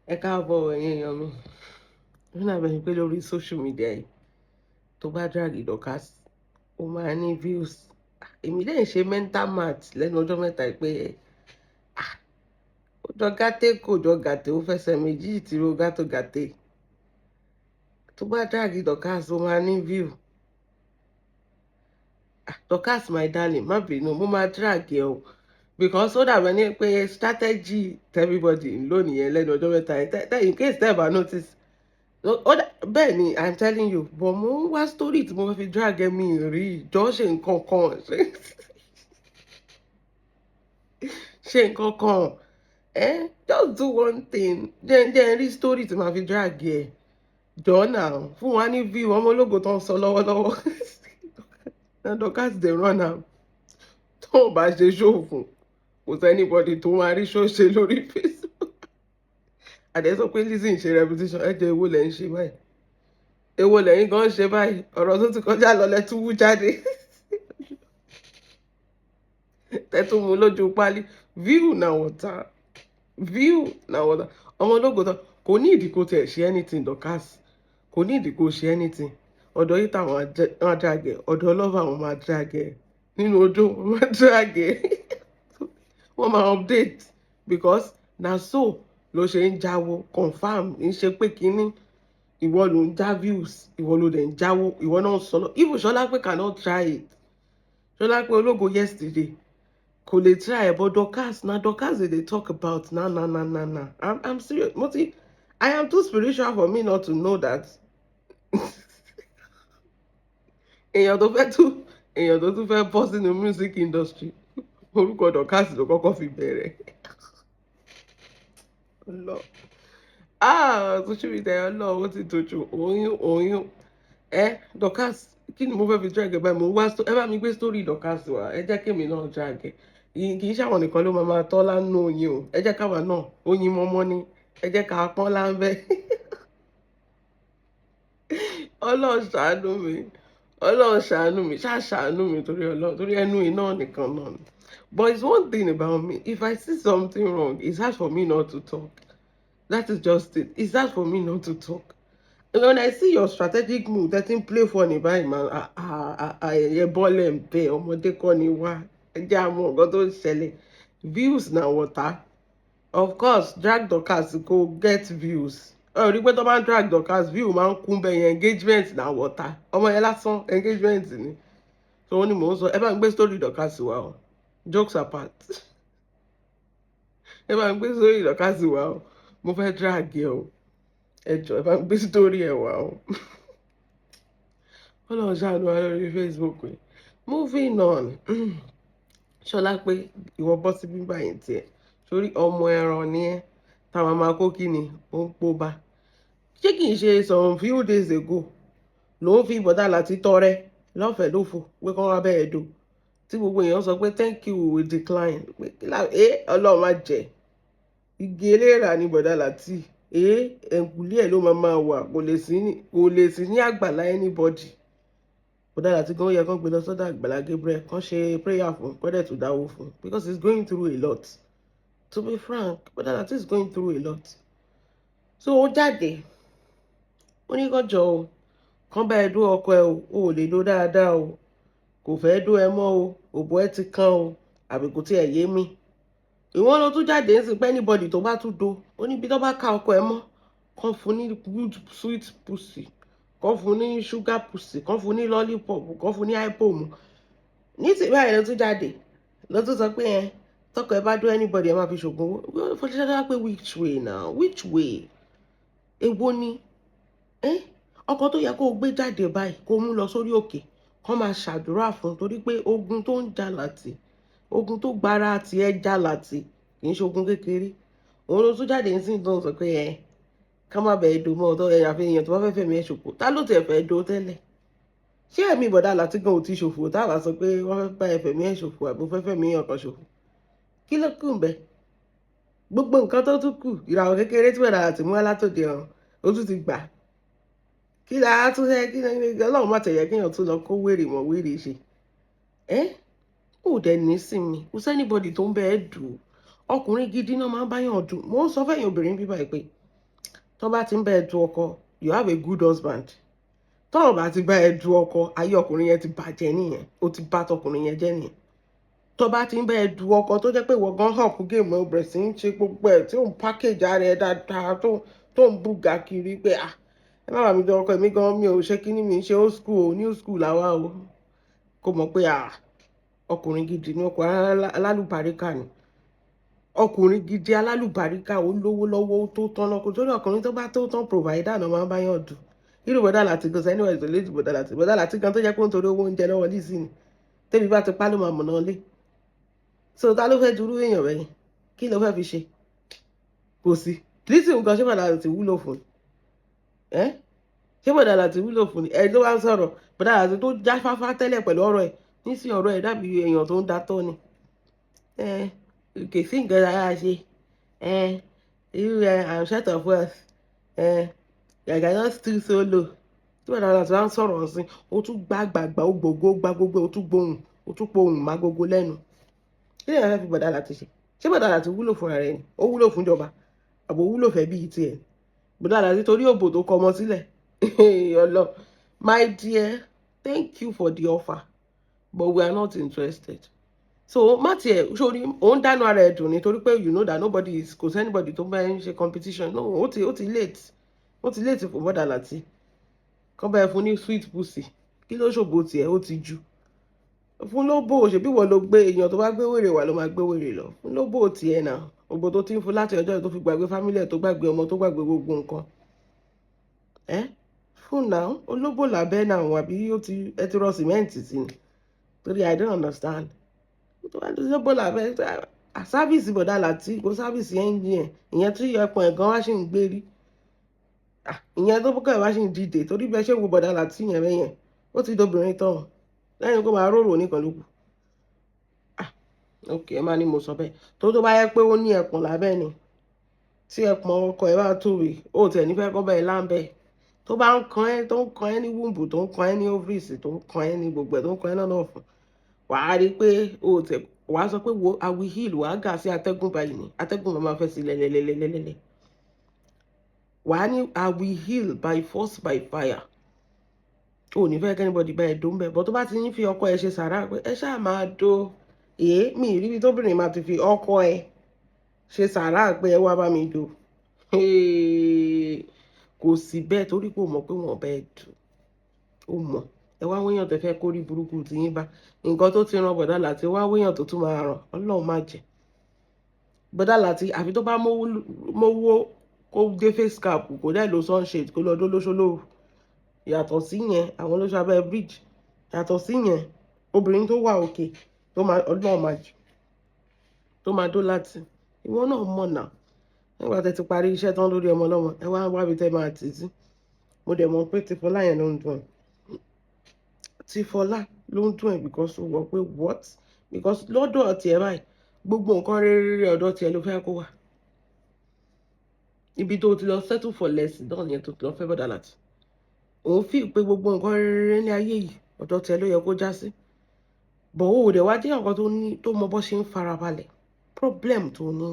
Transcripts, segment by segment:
Ẹ káàbọ̀, ẹ̀yin èèyàn mi. Ó dàbí ẹni pé lórí social media yìí, tó bá drag Dorkas, ó máa ní views. Èmi lè ṣe mental math lẹ́nu ọjọ́ mẹ́ta yìí pé, ah, ó jọ gàtè, kò jọ gàtè, ó fẹsẹ̀ méjì tìró gàtò gàtè. Tó bá drag Dorkas, ó máa ní view. Ah, Dorkas, my darling, má bínú, mo máa drag ẹ o, because ó dàbí ẹni pé strategy everybody ń lò nìyẹn lẹ́nu ọjọ́ mẹ́ta yìí. In case tẹ́ ẹ bá notice, bẹ́ẹ̀ ni, I'm telling you. But mo ń wá story tí mo fẹ́ fi drag ẹ, mi rí. Jọ, ṣe nǹkan kan, ṣe nǹkan kan, eh, just do one thing. Jẹ́ rí story tí màá fi drag ẹ. Jọ náà, fún wa ní view. Ọmọ ológo tó ń sọ lọ́wọ́lọ́wọ́ na Dorkas dey run am. Tó o bá ṣe show fún, kò sí anybody tó máa rí show ṣe lórí Facebook. Àdé sọ pé Lizzy ń ṣe reputation. Ẹ jẹ́, èwo lẹ̀ ń ṣe báyìí? Èwo lẹ́yìn gan ṣe báyìí? Ọ̀rọ̀ tó ti kọjá lọ lẹ tún wú jáde, tẹ́tún mú lójú pálí. View na water, view na water. Ọmọ ológo tán kò ní ìdí kó tiẹ̀ ṣe anything. Dorkas kò ní ìdí kó ṣe anything. Ọ̀dọ̀ yìí táwọn máa drag ẹ̀, ọ̀dọ̀ lover àwọn máa drag ẹ̀, nínú ojú wọn máa drag ẹ̀, wọ́n máa update, because na so ló ṣe ń jáwó. Confam ń ṣe pé kínní, ìwọ ló ń já views, ìwọ ló dẹ̀ ń jáwó, ìwọ náà sọ lọ. Even Ṣọlá pé cannot try it. Ṣọlá pé ológo yesterday kò lè try ẹ̀, but Dorkas, na Dorkas they dey talk about na na na na na. I'm serious. Mo ti, I am too spiritual for me not to know that èèyàn tó tún fẹ́ bọ́ sínú music industry, orúkọ Dorkas ló kọ́kọ́ fi bẹ̀rẹ̀ lọ. Ah, social media, Ọlọ́run, ó ti dojú oyún oyún ẹ. Dorkas, kí ni mo fẹ́ fi drag ẹ báyìí? Mo wá, ẹ bá mi gbé story Dorkas wá. Ẹ jẹ́ kémi náà drag ẹ. Kì í ṣàwọn nìkan ló máa tọ́ lánàá oyin o. Ẹ jẹ́ káwa náà, oyin mọ́mọ́ ni, ẹ jẹ́ ká pọ́n láńbẹ́. Ọlọ́run ṣàánú mi, Ọlọ́run ṣàánú mi, ṣáà ṣàánú mi, torí Ọlọ́run, torí ẹnu iná nìkan náà ni. But it's one thing about me: if I see something wrong, it's hard for me not to talk. That is just it. It's hard for me not to talk. And when I see your strategic move that ń play funny báyìí, man, ẹ̀yẹ bọ́ọ̀lẹ̀ ń bẹ. Ọmọdé kọ́ ni wá. Ẹ jẹ́ àmọ́ nǹkan tó ń ṣẹlẹ̀. Views na water. Of course, drag Dorkas go get views. Ẹ rí pé tó bá ń drag Dorkas, view máa ń kún bẹ́ẹ̀ yẹn. Engagement na water. Ọmọ yẹn lásán, engagement ni. So wọ́n ní mò ń sọ, ẹ bá ń gbé story Dorkas wá o. Jokes apart, ẹ bá ń gbé story Dorkas wá o. Mo fẹ́ drag ẹ o. Ẹ jọ, ẹ bá ń gbé story ẹ wá o. Ọlọ́run ṣàánú wa lórí Facebook yìí. Moving on. Ṣọlá pé ìwọ bọ́ sí bíbá yìí tiẹ̀ sórí ọmọ ẹran ni ẹ táwọn máa kó. Kí ni ó ń pò bá? Ṣé kì í ṣe some few days ago ló ń fi bọ̀dá láti tọrẹ lọ́fẹ̀ẹ́ lófò pé kán wá bẹ́ẹ̀ do, tí gbogbo èèyàn sọ pé, "Thank you, we will decline"? Pé ẹ Ọlọ́run má jẹ́ igi eléèrà ní bọ̀dá láti ẹ ẹ̀ǹkùlé ẹ̀ ló máa wà, kò lè sí ní àgbàlá anybody. Bọ̀dá láti gan yẹ kán gbé lọ sọ́dọ̀ Àgbàlá Gabriel, kán ṣe prayer fún, kán dẹ̀ tún dáwó fún, because he's going through a lot. To be frank, bọ̀dá láti is going through a lot. So ó jáde, ó ní kán jọ o, kán bá ẹ dó ọkọ ẹ o, ò lè dó dáadáa o, kò fẹ́ dó ẹ mọ́ o, òbò ẹ ti kán o, àbí kò tiẹ̀ yé mi. Ìwọ́n ló tún jáde ń sìn pé anybody tó bá tún do, ó níbi tó bá ká ọkọ ẹ mọ́, kán fún ní good sweet pussy, kán fún ní sugar pussy, kán fún ní lollipop, kán fún ní hypo mu. Ní ti báyìí, ló tún jáde, ló tún sọ pé ẹ tọkọ ẹ bá dó anybody, ẹ máa fi ṣògùn owó. Fọṣẹ́dá pé which way now? Which way? Èwo ni ọkọ tó yẹ kó o gbé jáde báyìí, kó o mú lọ sórí òkè, kó máa ṣàdúrà fún, torí pé ogun tó ń jà láti ogun tó gbára tiẹ̀ jà láti kì í ṣe ogun kékeré. Òun ló tún jáde ní sí tó ń sọ pé ẹ ká má bẹ̀ẹ́ do mọ́ ọ̀tọ̀ ẹ̀, àfihàn tó bá fẹ́ fẹ̀mí ẹ̀ ṣòfò. Ta ló tiẹ̀ fẹ́ do tẹ́lẹ̀? Ṣé ẹ̀mí ìbọ̀dá láti gan ò ti ṣòfò táwa sọ pé wọ́n fẹ́ bá ẹ fẹ̀mí ẹ̀ ṣòfò, àbí fẹ́ fẹ̀mí ọkàn ṣòfò? Kí ló kù ń bẹ? Gbogbo nǹkan tó tún kù, ìràwọ̀ kékeré tí bọ̀dá láti mú wá látòdì ọ̀run, ó tún ti gbà. Kí la tún fẹ́? Kí Ọlọ́run má tẹ̀yẹ kéèyàn tún lọ kó wèrè mọ́ wèrè ṣe ẹ́. Ó dẹ̀ ní sinmi. Kò sí anybody tó ń bẹ ẹ́ dùn. Ọkùnrin gidi náà máa ń báyàn dùn. Mo ń sọ fẹ́yìn obìnrin bíbá ẹ pé Tó bá ti ń bá ẹ du ọkọ, you have a good husband. Tọ́rọ̀ bá ti bá ẹ du ọkọ, ayé ọkùnrin yẹn ti bàjẹ́ nìyẹn, ó ti bá tọkùnrin yẹn jẹ́ nìyẹn. Tó bá ti ń bá ẹ du ọkọ, tó jẹ́ pé ìwọ gan up game, ẹ bẹ̀rẹ̀ sí ń ṣe gbogbo ẹ̀, tí ò ń package ara ẹ dáadáa, tó ń bùgà kiri pé, "Ah, ẹ má bàa mi du ọkọ mi gan, mi ò ṣe kíní, mi ń ṣe old school o, new school làwa o," kó mọ̀ pé, ah, ọkùnrin gidi ni, ọkùnrin alálùbáríkà ni, ọkùnrin gidi alálùbáríkà, ó lówó lọ́wọ́, ó tó tán lọ́kùnrin. Torí ọkùnrin tó bá tó tán, provider náà máa ń bá yàn dù. Irú bọ̀dá láti gan sẹ́ni wẹ̀ tó lé jù, bọ̀dá láti, bọ̀dá láti gan tó jẹ́ pé ó ń torí owó oúnjẹ lọ́wọ́ Lizzy ni, tẹ́bi bá ti pa ló máa mọ̀nà lé. So ta ló fẹ́ dúró èèyàn bẹ́yẹn? Kí ló fẹ́ fi ṣe? Kò sí. Lizzy nǹkan, ṣé bọ̀dá láti wúlò fún ẹ́? Ṣé bọ̀dá láti wúlò fún ẹ tó bá ń sọ̀rọ̀? Bọ̀dá láti tó jáfáfá tẹ́lẹ̀ pẹ̀lú ọ̀rọ̀ ẹ̀, nísìnyí ọ̀rọ̀ ẹ̀ dàbí èèyàn tó ń datọ́ ni. Ẹ kò sí nǹkan ara ṣe ẹ irú ẹ. I'm short of words. Ẹ I cannot stoop so low. Tí bọ̀dá láti wá ń sọ̀rọ̀ sí, ó tún gbá gbàgbà, ó gbògbó gbá gbogbo, ó tún gbóhùn, ó tún pohùn má gbogbo lẹ́nu. Kí lèèyàn fẹ́ fi bọ̀dá láti ṣe? Ṣé bọ̀dá láti wúlò fúnra rẹ̀ ni? Ó wúlò fún ìjọba àbò wúlò fẹ́ bíi tiẹ̀? Bọ̀dá láti torí òbò tó kọ ọmọ sílẹ̀ ọlọ. My dear, thank you for the offer, but we are not interested. So má tiẹ̀ sórí òun dáná ara ẹ̀ dùn nítorí pé you know that nobody is, kò sí anybody tó bá ń ṣe competition. No, ó ti late, ó ti late fún bọ́dà láti kọ́ bá ẹ fún ní sweet pussy. Kí ló ṣòbò tiẹ̀? Ó ti ju fún ló bò. Ṣèbí wọ́n ló gbé èèyàn tó bá gbé wèrè wà ló máa gbé wèrè lọ. Fún ló bò tiẹ̀ náà, ògbó tó ti ń fún láti ọjọ́ tó fi gbàgbé family ẹ̀, tó gbàgbé ọmọ, tó gbàgbé gbogbo nǹkan ẹ́ fún náà. Olóbò làbẹ́ náà, àbí ó ti ẹ ti rọ sìmẹ́ǹtì sí ni? Torí I don't understand. Tó bá ti olóbò làbẹ́, service bọ̀dá láti kó service engine ẹ̀, ìyẹn tí ẹpọ̀n ẹ̀gan wá sì ń gbérí, ìyẹn tó bókẹ́ wá sì ń dìde. Torí bí ẹ ṣe wo bọ̀dá láti yẹn bẹ́yẹn, ó ti dobìnrin tán, lẹ́yìn kó máa rórò nìkan ló kù. Ok, ẹ má ní mo sọ bẹ́ẹ̀. Tó bá yẹ pé ó ní ẹpọ̀n lábẹ́ ni, tí ẹpọ̀n ọkọ ẹ bá tóbi, ó tẹ̀ nífẹ̀ẹ́ kọ́ bẹ́ẹ̀ láńbẹ́, tó bá ń kan ẹ́, tó ń kan ẹ́ ní womb, tó ń kan ẹ́ ní ovaries, tó ń kan ẹ́ ní gbogbo ẹ̀, tó ń kan ẹ́ lọ́nà ọ̀fun, wàá rí i pé ó tẹ̀ wàá sọ pé, "Wo, I will heal." Wàá gà sí atẹ́gùn báyìí ni atẹ́gùn máa fẹ́ sí lẹ́lẹ́lẹ́lẹ́lẹ́lẹ́. Wàá ní, "I will heal by force, by fire." Ò ní fẹ́ kí anybody bá ẹ dó ń bẹ̀ bọ́. Tó bá ti ń fi ọkọ ẹ ṣe sàrà pé ẹ ṣáà máa dó èé, mi ìrírí tóbìnrin máa ti fi ọkọ ẹ ṣe sàrà pé ẹ wá bá mi dó, kò sí bẹ́ẹ̀, torí pé o mọ̀ pé wọ́n bẹ́ẹ̀ dù. Ó mọ̀ ẹ wá wéyàn tẹ fẹ́ kórí burúkú tí yín bá nǹkan tó ti ran bọ̀dá láti wá wéyàn tó tún máa ràn. Ọlọ́run má jẹ́ bọ̀dá láti, àfi tó bá mówó kó dé face cap, kó dẹ̀ lo sunshade, kó lọ dó lóṣó lóru. Yàtọ̀ sí yẹn, àwọn olóṣó abẹ́ bridge. Yàtọ̀ sí yẹn, obìnrin tó wà òkè tó máa, Ọlọ́run máa jù tó máa dó láti ìwọ náà mọ̀ náà. Nígbà tẹ́ ti parí iṣẹ́ tán lórí ọmọ ọlọ́mọ, ẹ wá wábi tẹ́ máa tì sí. Mo dẹ̀ mọ̀ pé ti Fọlá yẹn ló ń dùn ẹ̀, ti Fọlá ló ń dùn ẹ̀, because ó wọ pé what, because lọ́dọ̀ tiẹ̀ báyìí, gbogbo nǹkan rere ọ̀dọ̀ tiẹ̀ ló fẹ́ kó wà. Ibi tó ti lọ settle for less náà yẹn, tó ti lọ fẹ́ bọ̀dà láti òun fi pé gbogbo nǹkan rere ní ayé yìí, ọ̀dọ̀ tiẹ̀ ló yẹ kó já sí. Bọ̀ ó dẹ̀ wá jẹ́ nǹkan tó ní tó mọ bó ṣe ń farabalẹ̀. Problem tó ní,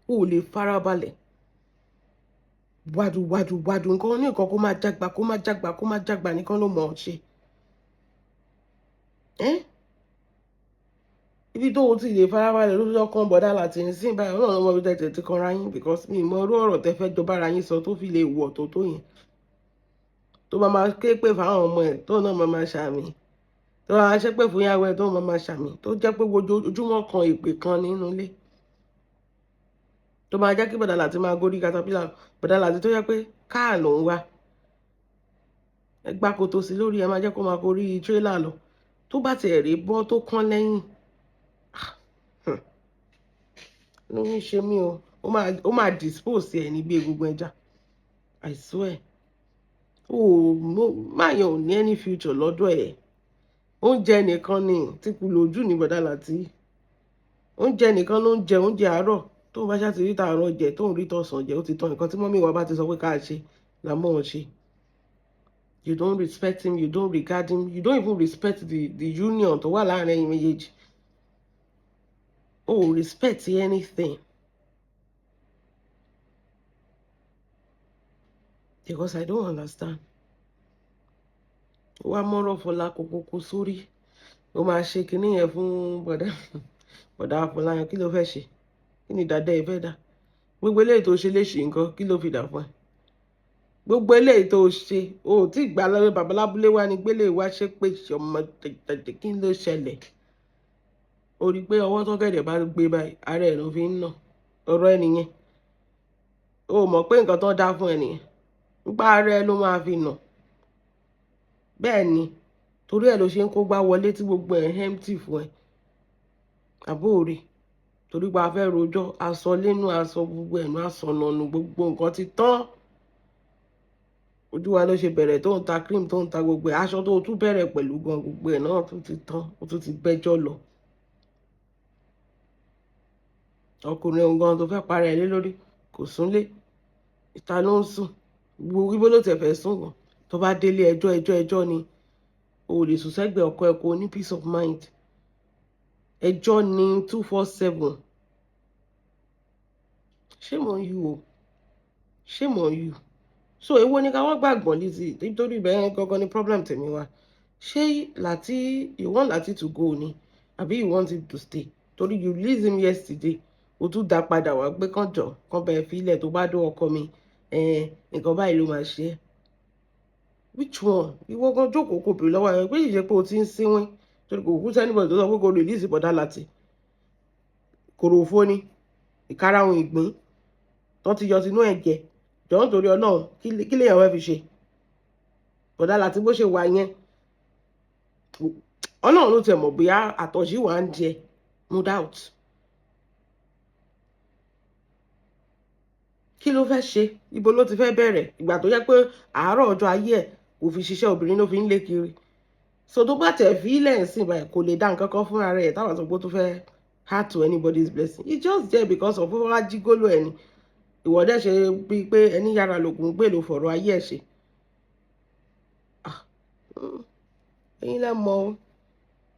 o lè farabalẹ̀ wádùú wádùú wádùú nǹkan ní nǹkan, kó má jágba, kó má jágba, kó má jágba nìkan ló mọ̀ ọ́ ṣe ẹ́. Ibi tó o ti lè farabalẹ̀ ló lọ́kàn bọ̀dá láti ń sìn báyìí. Ọlọ́run ọmọ ibi tẹ̀tẹ̀ ti kanra yín, because mi mọ irú ọ̀rọ̀ tẹ́ fẹ́ jọ bára yín sọ tó fi lè wọ̀ tó yẹn, tó bá máa ké pè fáwọn ọmọ ẹ̀, tó náà máa máa ṣàmì, tó bá máa ṣépè fún ìyàwó ẹ̀, tó máa máa ṣàmì, tó jẹ́ pé ojoojúmọ́ kan èpè kan nínú ilé, tó máa jẹ́ kí bọ̀dá láti máa gorí caterpillar. Bọ̀dá láti tó jẹ́ pé káà ló ń wá, ẹ gbá koto sí lórí, ẹ máa jẹ́ kó máa gorí tírélà lọ. Tó bá tiẹ̀ rí bọ́ tó kán lẹ́yìn ló ń ṣe mí o, ó máa dispose ẹ̀ ní bí egungun ẹja. I swear, o máa yàn ò ní any future lọ́dọ̀ ẹ̀. Oúnjẹ nìkan ni tí kú lójú ní bọ̀dá láti. Oúnjẹ nìkan ló ń jẹ, oúnjẹ àárọ̀. Tó ń bá ṣáà ti rí tààrọ̀ jẹ, tó ń rí tọ̀sán jẹ, ó ti tán. Nǹkan tí mummy wa bá ti sọ pé ká ṣe là mọ́ wọn ṣe. You don't respect him, you don't regard him, you don't even respect the union tó wà láàrin ẹ̀yin méjèèjì. O oh, respect anything. Because I don't understand. Wá mọ́rọ̀ Fọlá kókókó sórí. Ó máa ṣe kinní yẹn fún bọ̀dá bọ̀dá Fọláyan. Kí ló fẹ́ ṣe? Kí ni dàda ẹ fẹ́ dà? Gbogbo eléyìí tó ṣe léṣe nǹkan, kí ló fi dà fún ẹ? Gbogbo eléyìí tó ṣe, o ò tí gbà lọ́wọ́ babalábúlé wa ni gbélé wa ṣe pé ọmọ tẹ̀tẹ̀. Kí ló ṣẹlẹ̀? O rí i pé ọwọ́ tọ́gẹ̀dẹ̀ bá gbé báyìí, ara ẹ̀ ló fi ń nà ọ̀rọ̀ ẹ nìyẹn. O mọ̀ pé nǹkan tó dá fún ẹ nìyẹn, nípa ara ẹ ló máa fi nà. Bẹ́ẹ̀ ni, torí ẹ ló ṣe ń kó gbá wọlé tí gbogbo ẹ̀ empty fún ẹ. Àbó rí torí pé a fẹ́ rojọ́, aṣọ lẹ́nu, aṣọ gbogbo ẹ̀nu, aṣọ nànú, gbogbo nǹkan ti tán. Ojú wa ló ṣe bẹ̀rẹ̀ tó ń ta cream, tó ń ta gbogbo ẹ̀, aṣọ tó tún bẹ̀rẹ̀ pẹ̀lú gan, gbogbo ẹ̀ náà tún ti tán, ó tún ti bẹ́jọ́ lọ. Ọkùnrin òun gan tó fẹ́ para ẹ̀ lé lórí kò súnlé, ìta ló ń sùn. Gbogbo ibo ló tẹ̀ fẹ́ sùn gan? Tó bá délé, ẹjọ́, ẹjọ́, ẹjọ́ ni. O ò lè sùn sẹ́gbẹ̀ẹ́ ọkọ ẹ kó ní peace of mind. Ẹjọ́ ni 247. Shame on you o, shame on you. So èwo ni ká wọ́n gbàgbọ́n, Lizzy? Nítorí ibẹ̀ gangan ni problem tèmi wá. Ṣé Lati, you want Lati to go ni, àbí you want him to stay? Torí you release him yesterday, o tún dá padà wá pé kàn jọ kàn bẹ́ẹ̀ filẹ̀, tó bá dó ọkọ mi, nǹkan báyìí ló máa ṣe é. Which one? Ìwọ gan jókòó, kò bèrè lọ́wọ́ ẹ pé ìṣe pé o ti ń sínwín, torí kò kú sẹ́nìbọ̀dì tó sọ pé kò release bọ̀dá Lati. Kòròfo ni ìkarahun ìgbín tó ti yọ sínú ẹ̀jẹ̀. Jọ̀ọ́, nítorí Ọlọ́run, kí lèèyàn fẹ́ fi ṣe bọ̀dá Lati bó ṣe wà yẹn? Ọlọ́run ló tiẹ̀ mọ̀ bóyá àtọ̀sí wà ń jẹ, no doubt. Kí ló fẹ́ ṣe? Ibo ló ti fẹ́ bẹ̀rẹ̀? Ìgbà tó jẹ́ pé àárọ̀ ọjọ́ ayé ẹ̀ kò fi ṣiṣẹ́, obìnrin ló fi ń lé kiri. So tó bá tẹ̀ fi ilẹ̀ ń sìn báyìí, kò lè dá nǹkan kan fúnra rẹ̀ táwọn sọ pé ó tún fẹ́ add to anybody's blessing. It's just there because of wọ́n wá jí gólò ẹni. Ìwọ dẹ̀ ṣe bíi pé ẹni yára lògùn gbé ló fọ̀rọ̀ ayé ẹ̀ ṣe. Ẹ̀yin lẹ mọ̀ o.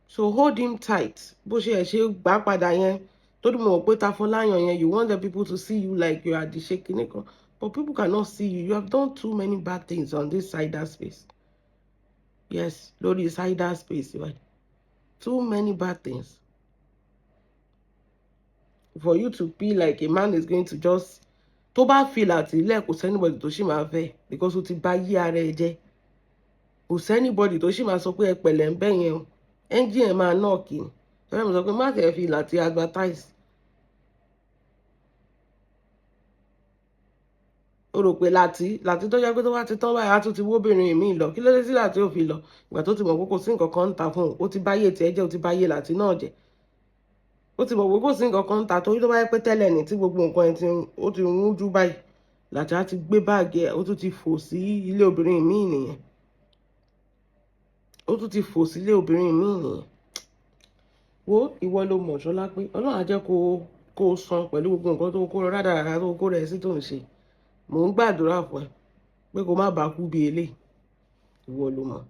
So hold him tight bó ṣe ẹ̀ ṣe gbà padà yẹn, torí mo mọ̀ pé Tafọláyàn yẹn, you want the people to see you like you are the shaking nìkan, but people cannot see you. You have done too many bad things on this cyber space. Yes, lórí cyber space, right? Too many bad things for you to be like a man is going to just tó bá fi àtìlẹ́. Kò sí anybody tó sì máa fẹ́ because ó ti bá yí ara ẹ jẹ́. Kò sí anybody tó sì máa sọ pé ẹ pẹ̀lẹ́ ń bẹ́ yẹn o. Engine ẹ̀ máa knock ni. Tọ́lá mi sọ pé má tẹ̀ fi láti advertise. Ó rò pé láti láti tó jẹ́ pé tó bá ti tán báyìí, á tún ti wóbìnrin míì lọ. Kí ló dé sí láti ò fi lọ? Ìgbà tó ti mọ̀ pé kò sí nǹkan kan ń ta fún un, ó ti báyé tiẹ̀ jẹ́, ó ti báyé láti náà jẹ́. Ó ti mọ̀ pé kò sí nǹkan kan ń ta, torí tó bá yẹ pé tẹ́lẹ̀ ní tí gbogbo nǹkan ẹ̀ ti ó ti rún jú báyìí, láti á ti gbé báàgì ẹ̀, ó tún ti fò sí ilé obìnrin míì nìyẹn. Ó tún ti fò sí ilé obìnrin míì nìyẹn. Wo, ìwọ ló mọ̀, Ṣọlá, pé Ọlọ́run á jẹ́ kó o san pẹ̀lú gbogbo nǹkan tó kó rádaràda tó kó rẹ̀ sí tó ń ṣe. Mò ń gbàdúrà fún ẹ pé kó má bàa kú bí eléyìí. Ìwọ ló mọ̀.